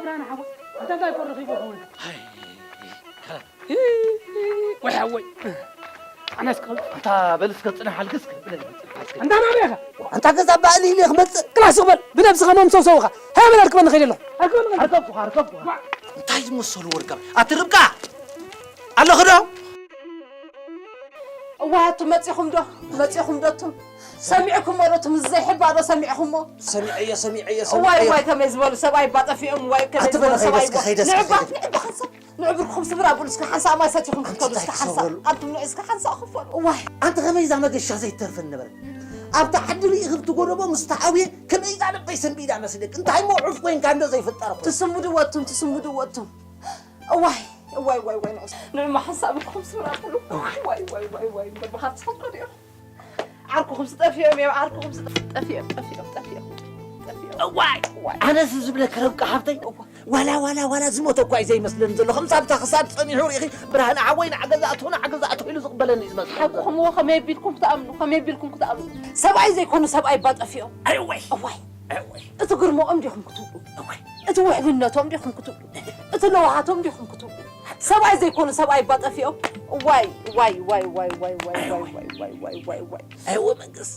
ብርሃን ሓወይ፣ እንታይ እንታይ እኮ ረኺቡ ይኸውን? ኣይ፣ ከላ-፣ ወይ ሓወይ፣ ኣነስ ክብል። ኣንታ በል እስከ ጽናሕ ኣልግስ ክብል። ኣንታ ናበይ ኢኻ? ኣንታ ገዛ ባእሊ ኢለ ክመጽእ። ክላስ ክበል፣ ብነብስኻ መምሰውሰው ኢኻ። ሃይ በል ኣርክበኒ ከይደ ኣለኹ። ኣርክበኒ ከይደ። ኣርከብኩኻ፣ ኣርከብኩኻ። እንታይ ዝመሰሉ ወርቃም። ኣቲ ርብቃ፣ ኣለኹ ዶ? እዋ ኣቱም መጺኹም ዶ? መጺኹም ዶ ኣቱም? ሰሚዕኩሞ ዶ? ኣቱም ዘይሕባ ዶ ሰሚዕኩሞ? ሰሚዐዮ፣ ሰሚዐዮ፣ ሰሚዐዮ። እዋይ፣ እዋይ፣ ከመይ ዝበሉ ሰብኣይ እባ ጠፊኦም፣ እዋይ፣ ከመይ ኣቲ ዝበሉ በለ ሰብኣይ ከይደስ፣ እባ። ከይደስ፣ ንዕባ፣ ከይደስ። ንዕባ ሓንሳእ፣ ንዕብርኩም ስምራ ብሉ እስከ ሓንሳእ ማይ ሰቲኹም ክትከዱ እስከ ሓንሳእ፣ ሓንሳእ፣ ኣቱም ንዑ እስከ ሓንሳእ ክፈሉ። እዋይ። ኣንቲ ከመይ እዛ መገሻ ዘይትተርፈን ነበረት? ኣብታ ዓዲ ርእይ ክብቲ ጎደቦ ምስ ተዓውየ ከመይ እዛ ልበይ ሰንቢዳ መስለክ? እንታይ እሞ ዑፍ ኮይንካ እንዶ ዘይፍጠር እኮ። ትስምዱ ወቱም፣ ትስምዱ ወቱም። እዋይ፣ እዋይ፣ እዋይ፣ እዋይ፣ ንዑስ። ንዑማ ሓንሳእ ብልኩም ስምራ ብሉ። እዋይ፣ እዋይ፣ እዋይ፣ እዋይ፣ እዋይ፣ እምበር ብኻብ ትፈልጦ ዲኹም? ዓርኩኹም ስጠፊኦም እዮም፣ ዓርኩኹም ስጠ-፣ ጠፊኦም፣ ጠፊኦም፣ ጠፊኦም፣ ጠፊኦም። እዋይ፣ እዋይ። ኣነስ ዝብለክ ርብቃ ሓብተይ፣ ዋላ፣ ዋላ፣ ዋላ ዝሞተ እኳ እዩ ዘይመስለኒ ዘሎ። ከምዚ ኣብታ ክሳድ ጸኒሑ ርኢኺ፣ ብርሃነ ሓወይ ንዓ ገዛ ኣቶ፣ ንዓ ገዛ ኣቶ ኢሉ ዝቕበለኒ እዩ ዝመስለኒ ዘሎ። ሓቅኹም እዎ፣ ከመይ ኣቢልኩም ክትኣምኑ፣ ከመይ ኣቢልኩም ክትኣምኑ? ሰብኣይ ዘይኮኑ ሰብኣይ እባ ጠፊኦም። ኣይ፣ እዋይ። እዋይ። ኣይ፣ እዋይ። እቲ ግርምኦም ዲኹም ክትብሉ? እዋይ። እቲ ውሕልነቶም ዲኹም ክትብሉ? እቲ ለውሃቶም ዲኹም ክትብሉ? ሰብኣይ ዘይኮኑ ሰብኣይ እባ ጠፊኦም? ዋይ፣ ዋይ፣ ዋይ፣ ዋይ፣ ዋይ፣ ዋይ፣ ዋይ፣ ዋይ፣ ዋይ፣ ዋይ፣ ዋይ፣ ዋይ። ኣይወ መንግስ፣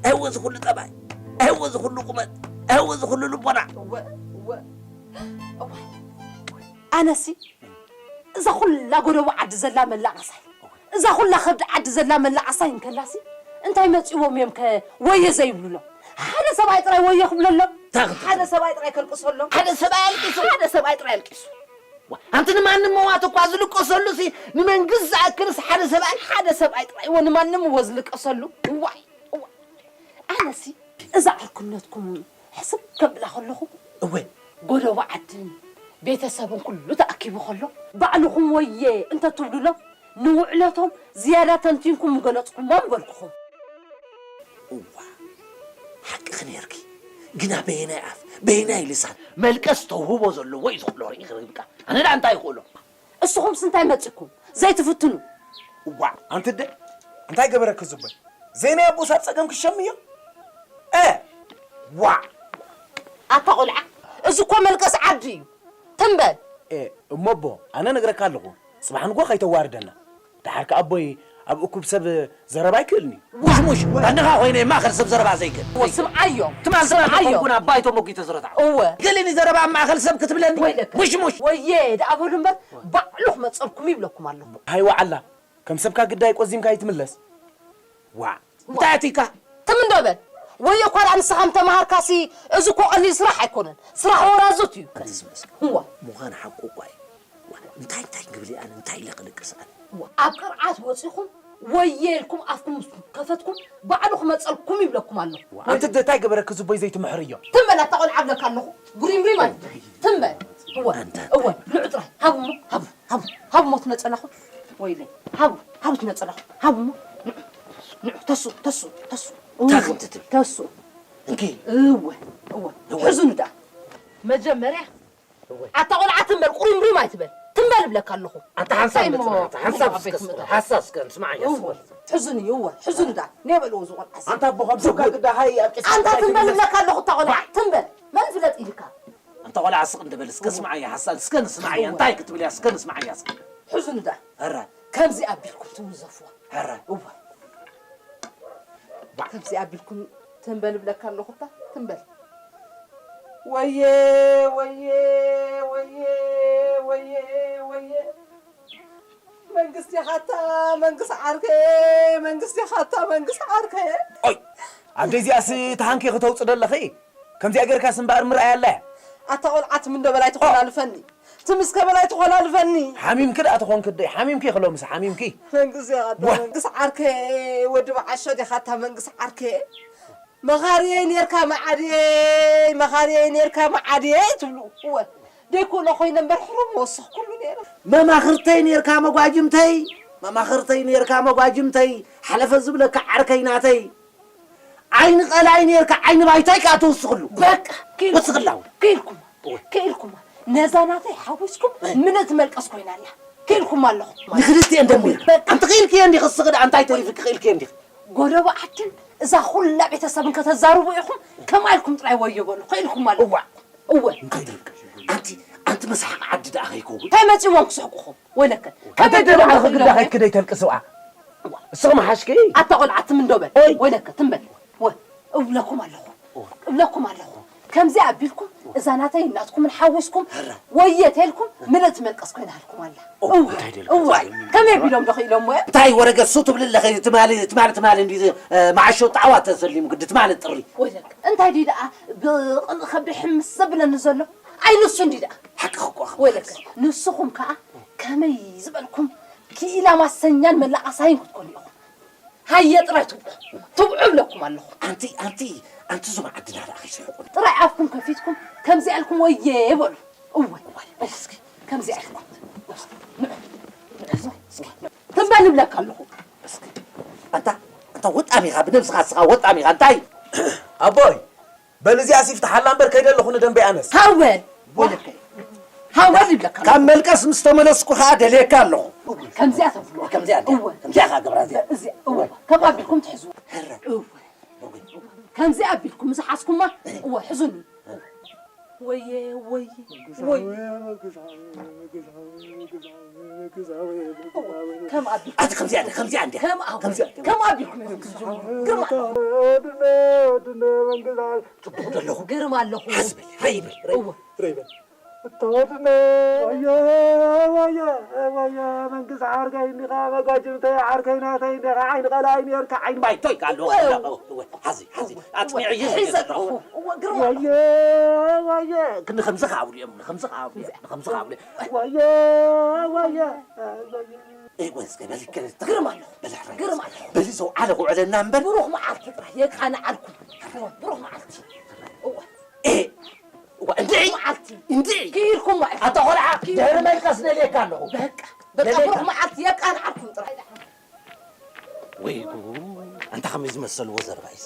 ኣይወ እዚ ኩሉ ጠባይ፣ ኣይወ እዚ ኩሉ ቁመት፣ ኣይወ እዚ ኩሉ ልቦና። እወ፣ እወ፣ እወ። ኣነሲ እዛ ኩላ ጎደቦ ዓዲ ዘላ መላቐሳይ፣ እዛ ኩላ ከብዲ ዓዲ ዘላ መላቐሳይ እንከላሲ፣ እንታይ መጺዎም እዮም ከ ወየ ዘይብሉሎም? ሓደ ሰብኣይ ጥራይ ወየ ክብለሎም? እንታይ ክትብል? ሓደ ሰብኣይ ጥራይ ከልቅሰሎም? ሓደ ሰብኣይ ኣልቂሱ? ሓደ ሰብኣይ ጥራይ ኣልቂሱ። ዋ፣ ኣንቲ ንማንም መዋት እኳ ዝልቀሰሉ ሲ ንመንግስት ዝኣክልስ ሓደ ሰብኣይ? ሓደ ሰብኣይ ጥራይ እዎ ንማንም እዎ ዝልቀሰሉ። እዋይ፣ እዋይ። ኣነሲ እዛ ዕርክነትኩም ሕስብ ከብላ ከለኹ፣ እወ። ጎደቦ ዓድን ቤተሰብን ኩሉ ተኣኪቡ ከሎ፣ ባዕልኹም ወየ እንተትብሉሎም፣ ንውዕለቶም ዝያዳ ተንቲንኩም ምገለጽኩሞ ምበልኩኹም። እዋ፣ ሓቅኺ ነይርኪ። ግና በየናይ ኣፍ፣ በየናይ ልሳን? መልቀስ ተውህቦ ዘለዎ እዩ ዝኽእሎ ርኢኺ ርብቃ። ኣነ ደኣ እንታይ ይኽእሎ? እስኹምስ እንታይ መጺኩም ዘይትፍትኑ? እዋ፣ ኣንቲ ኣደ፣ እንታይ ገበረኪ ዝብል? ዘይናይ ኣቦ ሳብ ጸገም ክሸምዮ? እ፣ ዋ። ኣታ ቆልዓ፣ እዚ እኮ መልቀስ ዓዲ እዩ። ትም በል። እ፣ እሞ ኣቦ፣ ኣነ ነግረካ ኣለኹ፣ ጽባሕ ንግሆ ከይተዋርደና። ደሓር ከኣ ኣቦይ ኣብ እኩብ ሰብ ዘረባ ኣይክእልን እዩ። ሙሽ፣ ሙሽ፣ ኣነኻ ኮይነ ኣብ ማእከል ሰብ ዘረባ ዘይክእል። እወ፣ ስምዓዮ። ትማል፣ ትማል ስምዓዮ። ዝኾንኩን ኣብ ባይቶ ሞጊተ ዝረታዕ። እወ። ገለኒ ዘረባ ኣብ ማእከል ሰብ ክትብለኒ። ወይለከ። ሙሽ፣ ሙሽ። ወየ፣ ደኣ በሉ እምበር፣ ባዕሉ ክመጸልኩም ይብለኩም ኣለኹ። ሃይ ዋዓላ፣ ከም ሰብካ ግዳይ ቆዚምካ ይትምለስ። ዋዕ። እንታይ ኣቲካ? ትም እንዶ በል። ወየ እኳ ደኣ ንስኻ ምተማሃርካሲ፣ እዚ እኮ ቀሊል ስራሕ ኣይኮነን። ስራሕ ወራዙት እዩ። ኣቲ ዝመስል። እዋ። ምዃን ሓቁ እኳ እዩ። እንታይ፣ እንታይ ክብል እየ ኣነ? እንታይ ኢለ ክልቅስ ኣነ? እዋ። ኣብ ቅርዓት ወጺኹም፣ ወየ ኢልኩም ኣፍኩም ምስ ከፈትኩም፣ ባዕሉ ክመጸልኩም ይብለኩም ኣሎ። እዋ፣ ኣንቲ እንታይ ገበረኪ ዝቦይ ዘይትምሕርዮ? ትም በል ኣታ ቆልዓ እብለካ ኣለኹ። ጉሪምሪም ኣይትበል። ትም በል። እወ፣ ኣንታ እወ፣ ንዑ ጥራይ። ሃቡ እሞ፣ ሃቡ፣ ሃቡ፣ ሃቡ እሞ ትነጸላኹ። ወይለይ፣ ሃቡ፣ ሃቡ ትነጸላኹ። ሃቡ እሞ፣ ንዑ፣ ንዑ፣ ተስኡ፣ ተስኡ፣ ተስኡ። እንታይ እወ፣ ክንትትብል? ተስኡ። እንኪ። እወ፣ እወ። እወ። ሕዙኒ ደኣ። መጀመርያ፣ ኣታ ቆልዓ ትም በል፣ ቁሪምሪም ኣይትበል። ትም በል እብለካ ኣለኹ። ኣታ ሓንሳብ እንታይ እሞ፣ ንጽናዕ፣ ኣታ ሓንሳብ ዓበይቲ እስከ፣ ምእንቲ። ሓንሳብ እስከ ንስማዓያ እወ፣ እስከ። ሕዙኒ፣ እወ፣ ሕዙኒ ደኣ። ኔ በልዎ ዝቆልዓሲ። ኣንታ ኣቦ ካብ ሰብካ ግዳ ሃይ ኣብ ቂስካ ኣንታ እንታይ ትም በል ትምለስ? እብለካ ኣለኹ፣ እታ ቆልዓ። ትም በል። መን ፍለጥ ኢልካ? ኣንታ ቆልዓ ስቕ እንድበል፣ እስከ ስምዓያ ሓሳብ፣ እስከ ንስምዓያ፣ እወ። እንታይ ክትብል እያ፣ እስከ ንስምዓያ እስከ። ሕዙኒ ደኣ። ሕረ። ከምዚ ኣቢልኩም ትውዘፍዋ። ሕረ። እወ። ባ- ከምዚ ኣቢልኩም ትም በል እብለካ ኣለኹ፣ እታ ትም በል። ወየ፣ ወየ፣ ወየ፣ ወየ፣ ወየ። መንግስቲ ኻታ መንግስ ዓርከ፣ መንግስቲ ኻታ መንግስ ዓርከ። ኦይ፣ ኣደ እዚኣስ ተሃንኪ ክተውጽእ ደለኺ? ከምዚኣ ጌርካስ እምበኣር ምርኣይ ኣላ እያ። ኣታ ቆልዓ ትም እንዶ በል ኣይትኾላልፈኒ። ትም እስከ በል ኣይትኾላልፈኒ። ሓሚምኪ ደኣ ተኾንኪ ደይ፣ ሓሚምኪ ኢኺ ሎምስ፣ ሓሚምኪ። መንግስ ዲኻ ኣታ ዋ። መንግስ ዓርከ፣ ወዲ መዓሾ ዲኻ ኣታ መንግስ ዓርከ። መኻርየይ ኔርካ መዓድየይ፣ መኻርየይ ኔርካ መዓድየይ ትብሉ። እወ፣ ደይኮነ ኮይነ እምበር ሕሩም ወሰኽኩሉ ኔረ። መማኽርተይ ኔርካ መጓጅምተይ፣ መማኽርተይ ኔርካ መጓጅምተይ፣ ሓለፈ ዝብለካ ዓርከይ ናተይ። ዓይኒ ቀላይ ኔርካ ዓይኒ ባይታይ ከኣ ትውስኽሉ። በቃ፣ ክኢልኩም፣ ወስኽላ እውን። ክኢልኩም፣ ክኢልኩም። ነዛ ናተይ ሓዊስኩም ምልእቲ መልቀስ ኮይና ኣላ። ክኢልኩም ኣለኹም። ንክልቲኤን ደሚርካ። በቃ። ኣንቲ ክኢልክዮ እንዲኺ፣ እስኺ ደኣ እንታይ ተሪፍኪ ክኢልክዮ እንዲኺ። ጎደቦ ዓድን እዛ ኩላ ቤተሰብን ከተዛርቡ ኢኹም፣ ከምኣ ኢልኩም ጥራይ ወዮ በሉ። ክኢልኩም ኣለኹም። እዋ። እወ። እንታይ ደልካ? ኣንቲ ኣንቲ መስሓቕ ዓዲ ደኣ ከይከውን። እንታይ መጺዎም ክስሕቁኹም? ወለከ። ከመይ ኣንተ ቢሎም ባዕልኺ ክኢሎም? ግዳ ከይክደይ ተልቅስዋ። እዋ። እስኺ መሓሽኪ። ኣታ ቆልዓ ትም እንዶ በል። ኦይ። ወለከ ትም በል። ወ-፣ እብለኩም ኣለኹ። እብለኩም ኣለኹ። ከምዚ ኣቢልኩም እዛ ናተይ ናትኩምን ሓዊስኩም ወየ ተልኩም ምልእቲ መልቀስ ኮይናልኩም ኣላ። ኦ፣ እዋ። እንታይ ደልኩም እዋ። ትብሉኒ? ከመይ ቢሎም ዶ ክኢሎም ወ? እንታይ ወረገ ሱ ትብሊ ኣለኺ? ትማሊ፣ ትማሊ፣ ትማሊ እንዲ፣ እ፣ መዓሾ ጣዕዋ ተሰሊሙ ግዲ ትማሊ ጥሪ። ወለከ። እንታይ ድዩ ደኣ ብቕልኢ ከብዲ ሕምስ ዘብለኒ ዘሎ? ኣይ ንሱ እንዲ ደኣ። ሓቅኺ እኮ ኣኽብር። ወለከ። ንስኹም ከኣ ከመይ ዝበልኩም ክኢላ ማሰኛን መላቐሳይን ክትኮኑ ኢኹም። ሃየ ጥራይ ትብዑ። ትብዑ እብለኩም ኣለኹ። ኣንቲ፣ ኣንቲ፣ ኣንቲ እዞም ዓድና ደኣ ከይስሕቁ። ጥራይ ኣፍኩም ከፊትኩም ከምዚ ኣልኩም ወየ በሉ። እወ፣ እወ፣ እስኪ ከምዚ ኣልኩም። ንዑ፣ ንዑ፣ እስኪ። ትም በል እብለካ ኣለኹ። እስኪ። ኣንታ፣ ኣንታ ወጣም ኢኻ፣ ብነብስኻ እስኻ ወጣም ኢኻ። እንታይ? ኣቦይ፣ በል እዚኣስ ይፍትሓላ እምበር ከይደ ኣለኹ ንደንበይ ኣነስ። ሃወል፣ ዋ። ወለከ። ሃወል ይብለካ። ካብ መልቀስ ምስ ተመለስኩ ኸኣ ደልየካ ኣለኹ። እወ፣ ከምዚኣ ተብሎ። ከምዚኣ እንዲያ። እወ። ከምዚኣ ኸኣ ገብራ እዚኣ። እዚ፣ እወ፣ ከም ኣቢልኩም ትሕዝዎ። ህረ። እወ። ከምዚ ኣቢልኩም ምስ ሓዝኩማ፣ እወ፣ ሕዙኒ። ወየ፣ ወየ፣ ወየ። ከም ኣቢልኩም። ኣቲ ከምዚኣ እንዲያ፣ ከምዚኣ እንዲያ። ከም ኣው-፣ ከምዚኣ እንዲያ። ከም ኣቢልኩም እዮም ዝጅምሩ። ግርማ። ጽቡቕ ዶ ኣለኹ? ግርማ ኣለኹ። ሓዝ በል፣ ረይ በል፣ ረይ፣ እወ። ረይ በል። እተወድነ፣ ወየ፣ ወየ፣ ወየ፣ መንግስቲ ዓርከይ እንዲኻ፣ መጋጅብተይ ዓርከይ ናተይ እንዲኻ፣ ዓይኒ ቀላይ ኔርካ፣ ዓይኒ ማይ ቶይ ካሎ። እወ። እወ፣ ሓዚ፣ ሓዚ፣ ኣጽኒዑ እዩ ሒዘ ዘለኹ። ኣለኹ። እወ፣ ግርማ ኣለኹ። ወየ፣ ወየ፣ ክንዲ ከምዚ ክኣብሉ እዮም፣ ንከምዚ ክኣብሉ እዮም፣ ንከምዚ ክኣብሉ እዮም። ወየ፣ ወየ፣ ወየ። እይ፣ ወይስ ገበል ይከለል። ግርማ ኣለኹ። በል፣ ሕራይ ግርማ ወይስ ኣለኹ። በል፣ ሰው ዓለ ክውዕለና እምበር። ብሩኽ መዓልቲ ጥራሕ የቃንዓልኩም። እወ፣ ብሩኽ መዓልቲ። እወ። ኤ፣ እዋ፣ እንድዒ፣ መዓልቲ። እንድዒ። ክኢልኩም ማለት። ኣታ ቆልዓ፣ ክኢልኩም። ድሕሪ መልቀስ ነልየካ ኣለኹ። በቃ፣ በቃ፣ ነልየካ። ብሩኽ መዓልቲ የቃንዓልኩም ጥራይ። ወይ ጉድ፣ ኣንታ ከመይ ዝመሰልዎ ዘረባ እዩ።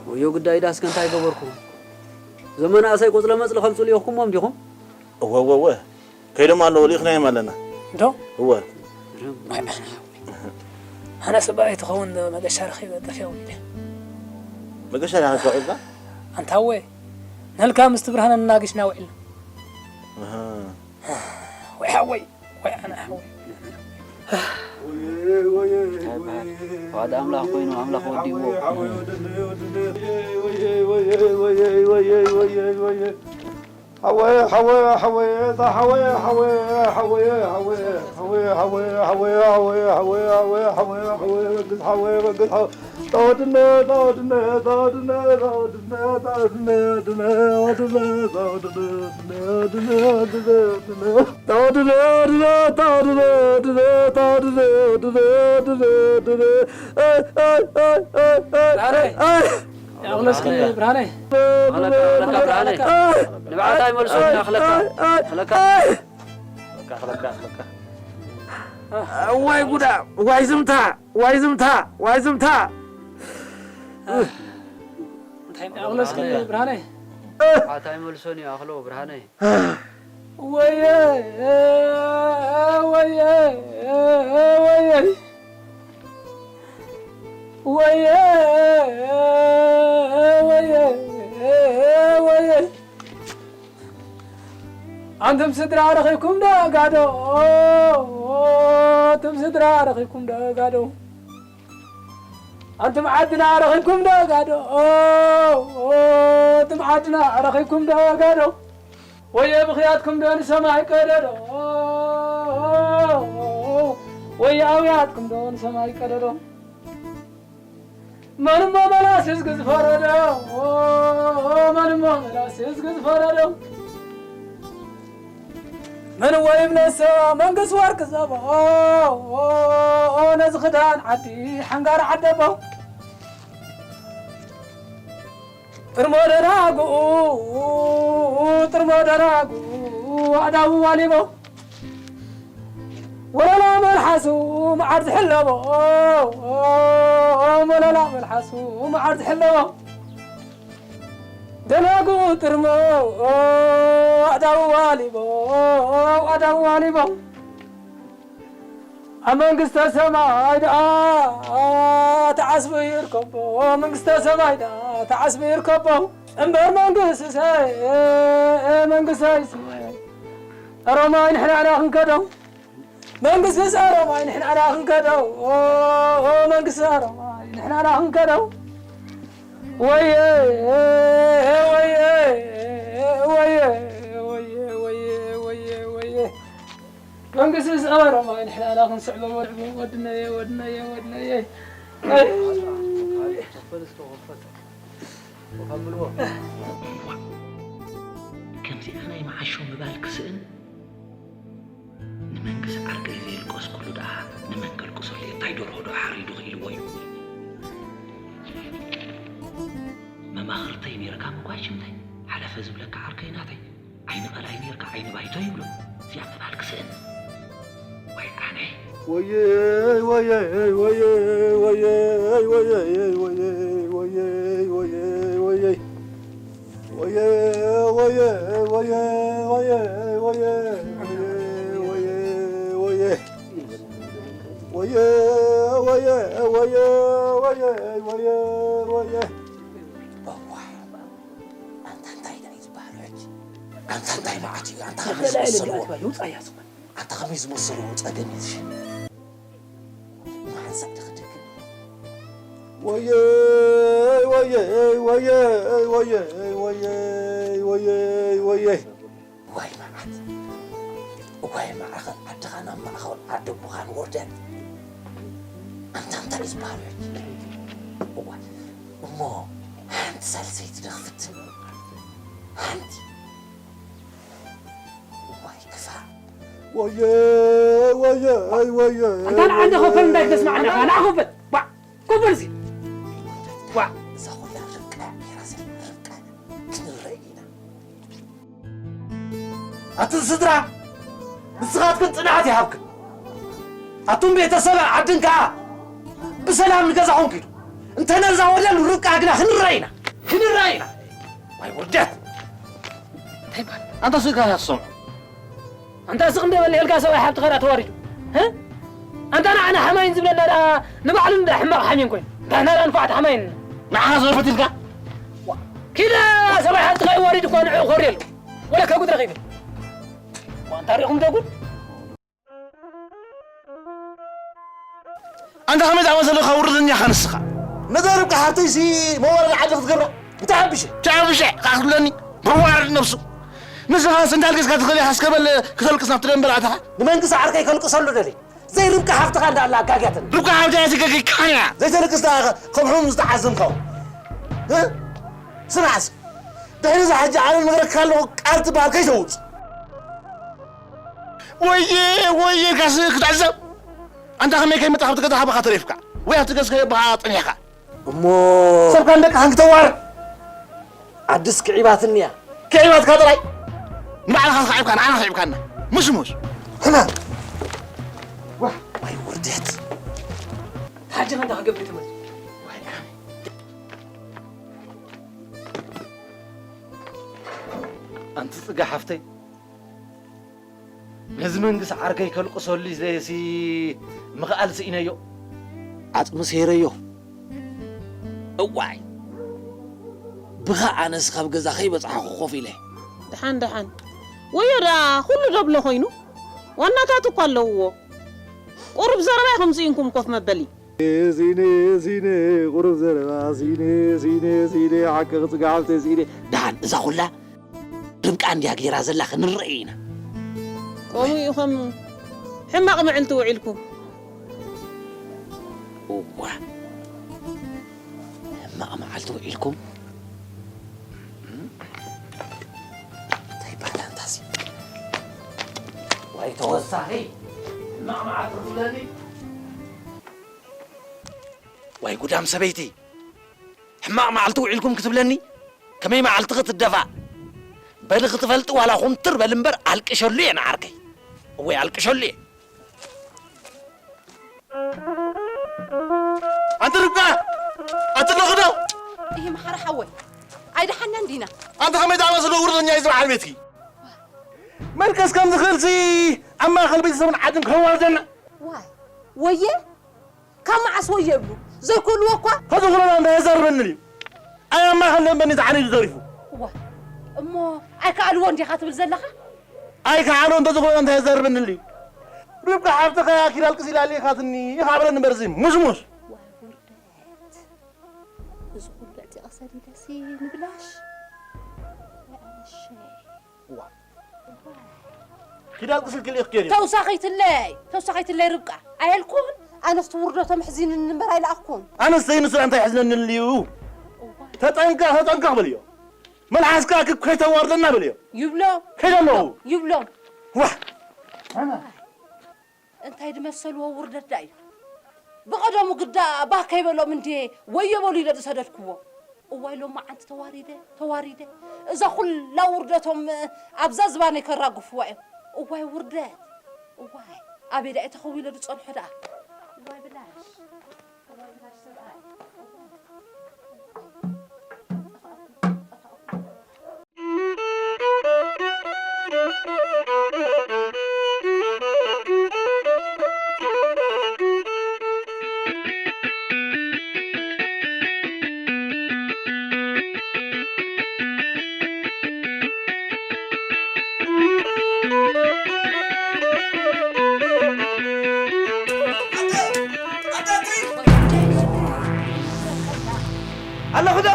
ወዮ ግዳይ ዳስከ እንታይ ገበርኩ? ዘመን ኣሰይ ቆጽለ መጽሊ ከምጽሉ ኢኹምዎም ዲኹም? እወ፣ እወ፣ እወ። ከይዶም ኣለዉ፣ ልኢኽናዮም ኣለና። እንዶ? እወ። ኣነ ሰብኣይ ትኸውን መገሻ ረኺበ ጠፊኦም ኢለ። መገሻ ዳኣ ረኺብካ? ኣንታ እወ፣ ነልካ ምስቲ ብርሃነ እናገሽና ውዒልና። ኣሃ። ወይ ሓወይ። ወይ ኣነ ሓወይ። እንታይ ይበሃል? ዋዳ ኣምላኽ ኮይኑ ኣምላኽ ወዲእዎ። ሓወየ፣ ሓወየ፣ ሓወየ፣ እዛ ሓወየ፣ ሓወየ፣ ሓወየ፣ መንግስቲ ሓወየ፣ ሓወየ፣ መንግስቲ ሓወየ፣ ተወድነ፣ ተወድነ፣ ተወድነ፣ ተወድነ፣ ተወድነ፣ ተወድነ፣ ተወድነ፣ ተወድነ፣ ተወድነ፣ ተወድነ። ተወድነ፣ ተወድነ፣ ተወድነ፣ ተወድነ፣ ተወድነ፣ ተወድነ። ኣይ፣ ኣይ፣ ኣይ፣ ኣይ፣ ኣይ፣ ኣይ፣ ኣይ። ኣቕለስክኒ ብርሃነይ። ኣኽለካ፣ ኣኽለካ ብርሃነይ። ኣይ፣ ንብዓት ኣይመልሶን ኣይ፣ ኣኽለካ። ኣይ፣ ኣይ፣ ኣኽለካ። ኣይ። ኣኽለካ፣ ኣኽለካ፣ ኣኽለካ። ዋይ ጉዳ፣ ዋይ ዝምታ፣ ዋይ ዝምታ፣ ዋይ ዝምታ። እንታይ ኣቕለስክኒ ብርሃነይ። ንብዓት ኣይመልሶን እዩ ኣኽሎ ብርሃነይ። ወየ፣ ወየ፣ ወየ፣ ወየ፣ ወየ፣ ወየ። ኣንቱም ስድራ ረኺብኩም ዶ ጋዶ? ኣንቱም ስድራ ረኺብኩም ዶ ጋዶ? ኣንቱም ዓድና ረኺብኩም ዶ ጋዶ? ኣንቱም ዓድና ረኺብኩም ዶ ጋዶ? ወየ ብኽያትኩም ዶ ንሰማይ ቀደዶ? ወየ ኣውያትኩም ዶ ንሰማይ ቀደዶ? መን እሞ መላሲ እስኪ ዝፈረዶ? መን እሞ መላሲ እስኪ ዝፈረዶ? መን እሞ ይብለሶ መንግስቲ ወርቂ ዘቦ? ነዚ ክዳን ዓዲ ሓንጋር ዓደቦ። ጥርሞ ደናጉ፣ ጥርሞ ደናጉ፣ ኣእዳዉ ዋሊቦ። ወለላ መልሓሱ መዓር ዝሕለቦ፣ ወለላ መልሓሱ መዓር ዝሕለቦ። ደናጉ ጥርሞ ኣዳው ዋሊቦ ኣዳው ዋሊቦ ኣብ መንግስተ ሰማይ ደኣ ተዓስቡ ይርከቦ መንግስተ ሰማይ ደኣ ተዓስቡ ይርከቦ እምበር መንግስተ ሰማይ መንግስተ ሰማይ ሮማይ ንሕና ኢና ክንከደው መንግስቲ ጸረማይ ንሕና ኢና ክንከደው መንግስቲ ጸረማይ ንሕና ኢና ክንከደው ወየ ወየ ወየ ወየ ወየ ወየ መንግስቲ ጸረማይ ንሕና ኢና ክንስዕቦ ወድነየ ወድነየ ወድነየ ከምዚኣ ናይ መዓሾ ምባል ክስእን ንመንግስ ዓርከይ ዘየልቀስኩሉ ደኣ ንመን ከልቅሰሉ እየ? ታይ ደርሆ ዶ ሓሪዱ ክኢልዎ እዩ? መማኽርተይ ነይርካ መጓጅምታይ ሓለፈ ዝብለካ ዓርከይ ናተይ ዓይኒ ቀላይ ነይርካ ዓይኒ ባይቶ ይብሎ እዚኣ ምባል ክስእን ወይ ኣነ ወየይ ወየይ ወየይ ወየይ ወየይ ወየይ ወየይ ወየይ ወየይ ወየ ወየ ወየ ወየ ወየ ወየ ወየ ወየ ወየ ወየ ወየ ወየ ወየ ኣንታ እንታይ ደኣ እዩ ዝበሃል ሕጂ ኣንታ እንታይ መዓት እዩ ኣንታ ከመይ ዝመሰልዎ ኣንታ ከመይ ዝመሰልዎ ፀገም እዩ ዝሸ ንሓንሳእ ድኽድክ ወየይ ወየይ ወየይ ወየይ ወየይ ወየይ ወየይ ወየይ ዋይ መዓት እዋይ ማዕኸል ዓድኻ ናብ ማእኸል ዓዲ ኣቦኻን ወርደን ኣንታ እንታይ እዩ ዝበሃል ሕጂ እዋ እሞ ሓንቲ ሳልሰይቲ ደኽፍት ሓንቲ እዋይ ክፋእ ወየ ወየ ወየ ኣንታ ንዓ እንደ ኸፈል እንዳይ ክተስማዓና ኸ ንዓ ኸፈል ባ ኸፈል ሲ ዋ እዛ ኾላ ርብቃ ሜራሰ ርብቃ ክንረይ ኢና ኣቱም ስድራ ንስኻትክን ጽንዓት ይሃብክን ኣቱም ቤተሰብ ዓድን ከኣ ብሰላም ንገዛኹም ኪዱ እንተ ነዛ ወደል ርብቃ ግና ክንረይ ኢና ክንረይ ኢና ዋይ ውርደት እንታይ ባል ኣንታ ስጋ ያሰሙ ኣንታ ስቕ እንደ በልዕልካ ሰብኣይ ሓብትኻ ደኣ ተዋሪዱ ኣንታ ንዓና ሓማይን ዝብለና ደኣ ንባዕሉ እንዳ ሕማቕ ሓሜን ኮይኑ ንሕና ደኣ ንፋዕቲ ሓማይን ንዓኻ ዘርበት ኢልካ ኪደ ሰብኣይ ሓብትኻ ይዋሪድ እኳ ንዕኡ ክወርድ የለ ወለካ ጉድ ረኺበ ኣንታ ሪኹም ዶ ጉድ ኣንታ ከመይ ዝኣመሰለ ካብ ውርደኛ ኢኻ ንስኻ። ነዛ ርብቃ ሓብተይሲ መዋረዲ ዓዲ ክትገብራ እንታይ ሓብሸ? ቻብሸ ከኣ ክትብለኒ መዋረዲ ነብሱ። ንስኻስ እንዳልቀስካ ትኽእል ኢኻ እስከ በል ክተልቅስ ናብቲ ደንበል ኣተኻ። ንመንግስቲ ዓርከይ ከልቅሰሉ ደልየ። ዘይ ርብቃ ሓፍትኻ እንዳ ኣላ ኣጋግያትኒ። ርብቃ ሓብተይ ኣይትገግይካን እያ። ዘይተልቅስ ደኣ ከም ሕሙም ዝተዓዘምካዎ። ስማዕስ ድሕሪ እዚ ሕጂ ኣነ ነግረካ ኣለኹ ቃል ትበሃል ከይተውጽእ። ወየ ወየ ኢልካስ ክትዕዘብ ኣንታ ከመይ ከይመጣ ካብቲ ገዛ ካባኻ ተሪፍካ ወይ ኣብቲ ገዝ ከየባኻ ጸኒሕካ እሞ ሰብካ ንደቅኻ እንክተዋርድ ዓድስ ክዒባትኒ እያ ክዒባትካ ጥራይ ንባዕልኻ ተኻዒብካ ንዓና ኺዒብካና ሙስሙስ ሕማም ዋይ ውርደት ሓጂ ከንታ ክገብር ትመጽእ ኣንቲ ጽጋ ሓፍተይ ነዚ መንግስ ዓርከይ ከልቅሰሉ ኢለሲ ምኽኣል ስኢነዮ። ዓጽሚ ሰይረዮ። እዋይ ብኻ ኣነስ ካብ ገዛ ከይበጻሕኹ ኮፍ ኢለ። ደሓን ደሓን ወዮ ደኣ ኩሉ ደብሎ ኮይኑ ዋናታት እኮ ኣለውዎ። ቁሩብ ዘረባ ኢኹም ስኢንኩም ኮፍ መበሊ። ሲነ ሲነ ቁሩብ ዘረባ ሲነ ሲነ ሲነ ሓቅኺ ጽግዓብተ ሲነ ደሓን እዛ ኩላ ርብቃ እንድያ ገይራ ዘላ ክንረኤ ኢና። ከምኡ ኢኹም ሕማቕ መዕልቲ ውዒልኩም። እዋ ሕማቕ መዓልቲ ውዒልኩም። እንታይ ይበሃል ኣንታሲ ዋይ ተወሳኺ ሕማቕ መዓልቲ ትብለኒ። ዋይ ጉዳም ሰበይቲ ሕማቕ መዓልቲ ውዒልኩም ክትብለኒ ከመይ መዓልትኺ ትደፋእ በሊ ክትፈልጢ ዋላ ኹምትር በሊ እምበር ኣልቅሸሉ እየ ንዓርከይ እወይ ኣልቅሸሉ እየ ኣንቲ ርብቃ ኣቲ ኣለኺ ዶ ይህ መሓራ ሓወይ ኣይደሓናን ዲና? ኣንታ ከመይ ዝኣመሰለ ውርደኛ እዩ ዝበሃል ቤትኪ? መልቀስ ከም ዝኽእልሲ ኣብ ማእከል ቤተሰብን ዓድን ከዋርደና። ዋይ፣ ወየ? ካብ መዓስ ወየ እብሉ? ዘይክእልዎ እኳ? ከዚ ኩለና እንታይ የዛርበኒ ድዩ? ኣይ ኣብ ማእከል ደንበኒ ተዓኒዱ ተሪፉ። ዋ፣ እሞ ኣይከኣልዎ እንዲኻ ትብል ዘለኻ? ኣይከኣልዎ እንተዝኾነ እንታይ የዛርበኒ ድዩ? ርብቃ ሓፍትኻ ኪድ ኣልቅስ ኢላ ኣሊኻትኒ ኢኻ በለኒ እምበር እዚ ሙሽሙሽ። ዋይ ውርደት። እዚ ኩሉ ዕጢቐ ሰዲደሲ ንብላሽ። ዋይ ኣነሸይ። እዋ። ኪድ ኣልቅስ ኢልክልይ ክትከዲ። ተውሳኺትለይ፣ ተውሳኺትለይ ርብቃ። ኣየልኩን? ኣነስ ትውርደቶም ኣሕዚንኒ እምበር ኣይለኣኹን። ኣነስ ዘይንሱ እንታይ የሕዝነኒ ኣልዩ? እዋ። ተጠንቀቕ፣ ተጠንቀቕ በልዮ። መልሓስካ ክብ ከይተዋርደና በልዮ። ይብሎ። ከይደ ኣለኹ። ይብሎም። ዋህ። እንታይ ዝመሰልዎ ውርደት ደኣ እዩ። ብቐደሙ ግዳ ባህ ከይበሎም እንድየ ወዮ በሉ ኢለ ዝሰደድክዎ። እዋይ ሎማዓንቲ ተዋሪደ፣ ተዋሪደ። እዛ ኩላ ውርደቶም ኣብዛ ዝባነይ ከራግፍዋ እዮም። እዋይ ውርደት፣ እዋይ ኣበይ ደኣ ተኸዊለ ዝጸንሖ ደኣ። እዋይ ብላሽ፣ እዋይ ብላሽ ሰብኣይ። ኣለኹ ዶ?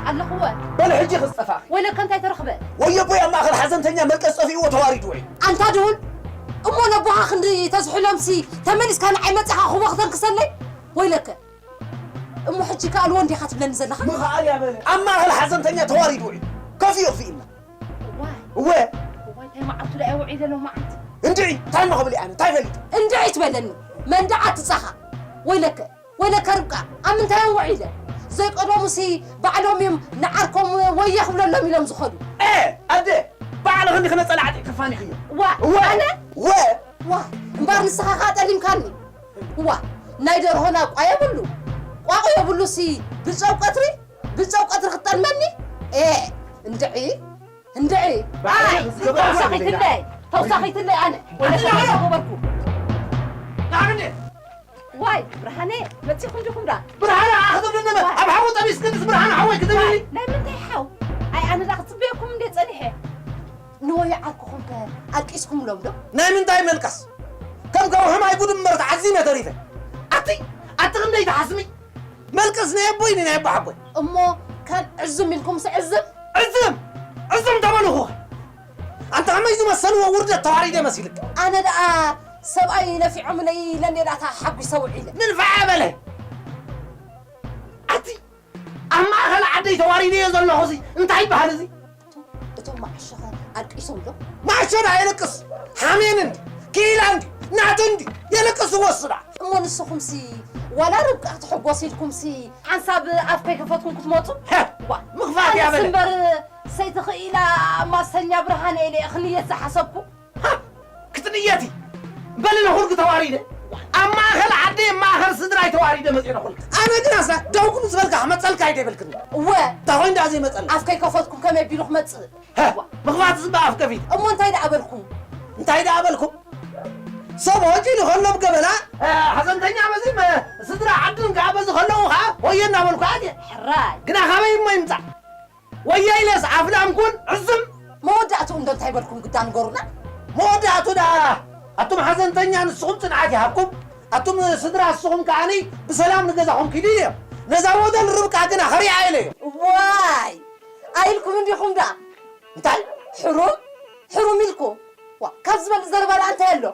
ኣለኹ ወ። በል ሕጂ ክስጠፋ። ወይለከ እንታይ ተረኽበ? ወዮ ቦይ ኣብ ማእከል ሓዘንተኛ መልቀስ ጠፊእዎ ተዋሪዱ እዩ። ኣንታ ድሁል፣ እሞ ነቦኻ ክንዲ ተዝሕሎምሲ ተመሊስካ ንዓይ መጺኻ ክቦ ክተንክሰለይ? ወይለከ። እሞ ሕጂ ከኣልዎ እንዲኻ ትብለኒ ዘለኻ? ምኽኣል እያ በለ። ኣብ ማእከል ሓዘንተኛ ተዋሪዱ እዩ። ከፊኡ ክፍኢልና። እዋይ። እወ። እዋይ፣ እንታይ መዓልቱ ደኣ ውዒለ ሎማዓንቲ? እንድዒ፣ እንታይ እሞ ክብል እየ ኣነ? እንታይ ፈሊጡ? እንድዒ ትበለኒ። መንደዓ ትጻኻ። ወይለከ፣ ወይለከ ርብቃ፣ ኣብ ምንታይ እዮም ውዒለ? ዘይቀደሙሲ ባዕሎም እዮም ንዓርኮም ወየ ክብለሎም ኢሎም ዝኸዱ። ኤ፣ ኣደ፣ ባዕልኺ እንዲኺ ነጸላ ዓጢቕኪ ፋኒኽዮ። ዋ፣ እወ። ኣነ? እወ። ዋ፣ እምበር ንስኻ ኸኣ ጠሊምካኒ። ዋ፣ ናይ ደርሆ ናቋ የብሉ። ቋቑ የብሉሲ ብጨው ቀትሪ፣ ብጨው ቀትሪ ክትጠልመኒ? ኤ፣ እንድዒ፣ እንድዒ። ባዕልኺ ኣይ፣ ዝገበርኩ ተውሳኺትለይ፣ ተውሳኺትለይ ኣነ። ኣነ እንታይ ገበርኩ? ንዓምኒ። ዋይ፣ ብርሃነ፣ መጺኹም ዲኹም ደኣ? ብርሃነ፣ ኣኽትብልኒ መ-፣ ዋይ። ኣብ ሓዊ ጠቢስክንስ ብርሃነ ሓወይ ክትብልኒ? ዋይ፣ ናይ ምንታይ ሓው? ኣይ፣ ኣነ ደኣ ክጽበየኩም እንደ ጸኒሐ። ንወዮ ዓርክኹም ከ ኣልቂስኩምሎም ዶ? ናይ ምንታይ መልቀስ? ከም ከውሒ ማይ ጉድ እምበር ተዓዚመ ተሪፈ። ኣቲ፣ ኣቲ ክንደይ ትሓስሚ? መልቀስ ናይ ኣቦይ ናይ ኣቦ ሓቦይ። እሞ ካብ ዕዙም ኢልኩምስ ዕዝም? ዕዝም! ዕዝም ተበልኹ። ኣንታ ከመይ ዝመሰልዎ ውርደት ተዋሪደ መሲልክ? ኣነ ደኣ ሰብኣይ ነፊዖምለይ ኢለ እንዴ ዳታ ሓጒሰ ውዒለ። ንንፋዕ በለ። ኣቲ ኣብ ማእከል ዓደይ ተዋሪደዮ ዘለኹ እዚ እንታይ ይበሃል እዚ? እቶም፣ እቶም መዓሾኸ ኣልቂሶም ዶ? መዓሾ ደኣ የልቅስ፣ ሓሜን እንዲ፣ ክኢላ እንዲ፣ ናቱ እንዲ፣ የልቅስ እወ እሱ ደኣ። እሞ ንስኹምሲ ዋላ ርብቃ ክትሕጎስ ኢልኩምሲ ሓንሳብ ኣፍ ከይከፈትኩም ክትመጹ? ሀ፣ ዋ፣ ምኽፋት እያ ኣነስ በለ። እምበር ሰይቲ ክኢላ ማሰኛ ብርሃነ ኢለ እየ ክንየት ዝሓሰብኩ። ሃ! ክትንየቲ! በሊ ንኹልኪ ተዋሪደ። ኣብ ማእከል ዓደይ፣ ኣብ ማእከል ስድራይ ተዋሪደ መፅየ ንኹልኪ። ኣነ ግን ኣስና ደው ክሉ ዝበልካ ክመፀልካ ኣይደበልክኒ። እወ። እንታይ ኮይኑ ደኣ ዘይመፀልና? ኣፍ ከይከፈትኩም ከመይ ኣቢሉ ክመፅእ? ሃ! ምኽፋት ዝባ ኣፍ ከፊት። እሞ እንታይ ደኣ በልኩም? እንታይ ደኣ በልኩም? ሰብ ሆጂሉ ከሎ ብገበና፣ እ፣ ሓዘንተኛ በዚ መ-፣ ስድራ ዓድን ከዓ በዚ ከለዉ ከዓ ወዮ እናበልኩ ኣትየ። ሕራይ። ግና ካበይ እሞ ይምፃእ? ወያይለስ ኣፍላም ኩን ዕዝም። መወዳእትኡ እንዶ እንታይ በልኩም ግዳ ንገሩና? መወዳእቱ ደኣ ኣቱም ሓዘንተኛ ንስኹም ጽንዓት ይሃብኩም፣ ኣቱም ስድራ ንስኹም ከዓኒ ብሰላም ንገዛኹም ኪዱ ኢሎም። ነዛ ወደል ርብቃ ግና ኸሪዓ ኢለዮ። ዋይ! ኣይልኩም እንዲኹም ደኣ። እንታይ? ሕሩም? ሕሩም ኢልኩም? ዋ፣ ካብ ዝበልጽ ዘረባ ደኣ እንታይ ኣሎ?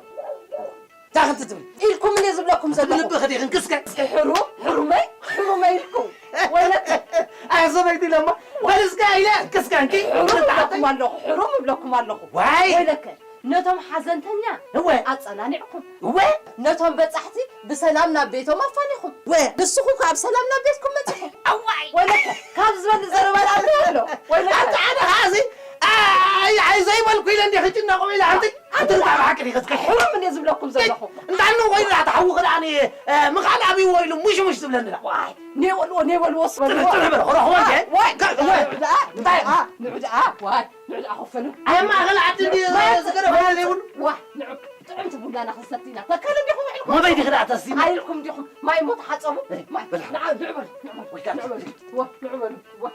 እንታይ ክንትትብል? ኢልኩም እንዴ ዝብለኩም ዘለኹ? ልብኺ ዲኺ እንክስከ? እስኪ ሕሩም፣ ሕሩመይ፣ ሕሩመይ ኢልኩም። ወይለከ። ኣይ ሰበይቲ ኢለማ፣ ወልስከ ኢለ እንክስከ እንኪ? ሕሩም እብለኩም ኣለኹ፣ ሕሩም እብለኩም ኣለኹ። ዋይ! ወይለከ፣ ነቶም ሓዘንተኛ እወ። ኣጸናኒዕኩም። እወ። ነቶም በጻሕቲ ብሰላም ናብ ቤቶም ኣፋኒኹም። እወ። ንስኹም ከኣ ብሰላም ናብ ቤትኩም መጺኹም። ኣዋይ! ወይለከ፣ ካብ ዝበልጽ ዘረባ ደኣ እንታይ ኣሎ? ወይለከ። ኣንተ ሓደ ኸኣ እዚ፣ ኣይ፣ ኣይ፣ ዘይበልኩ ኢለ እንዲኺ ጭነቑ ኢለ ኣንቲ፣ ኣንቲ እንታይ ብሓቂ ዲኺ እስከ? ሕሩም እንዴ ዝብለኩም ዘለኹ? እንታይ ነው ኮይኑ ደኣ ተሓውኺ ደኣ? ምኻድ ኣብይዎ ኢሉ ሙሽሙሽ ዝብለኒ ዳ። ዋይ፣ ኔ በልዎ፣ ኔ በልዎ፣ ስ በልዎ። ጥርጥር በለ፣ ሆሮ፣ ሆሮ፣ ዋይ፣ ዋይ፣ ዋይ፣ ንዑ ደኣ፣ እንታይ? ንዑ ደኣ፣ ንዑ ደኣ፣ ዋይ፣ ንዑ ደኣ ኮፈኑ። ኣብ ማእኸል ዓዲ እንዲ ማይ ዝገደፈ ዘይብሉ። ዋይ፣ ንዑ ጥዕምቲ ቡናና ክንሰቲ ኢና። ተከሉ እንዲኹም ውዒልኩም። ሞተይ ዲኺ ደኣ ተስቲና? ኣይልኩም እንዲኹም። ማይ እሞ ተሓጸቡ። ማይ፣ በል። ንዓ፣ ንዑ በሉ፣ ንዑ በሉ፣ ወልካ ንዑ በሉ። ዋ፣ ንዑ በሉ፣ ዋ።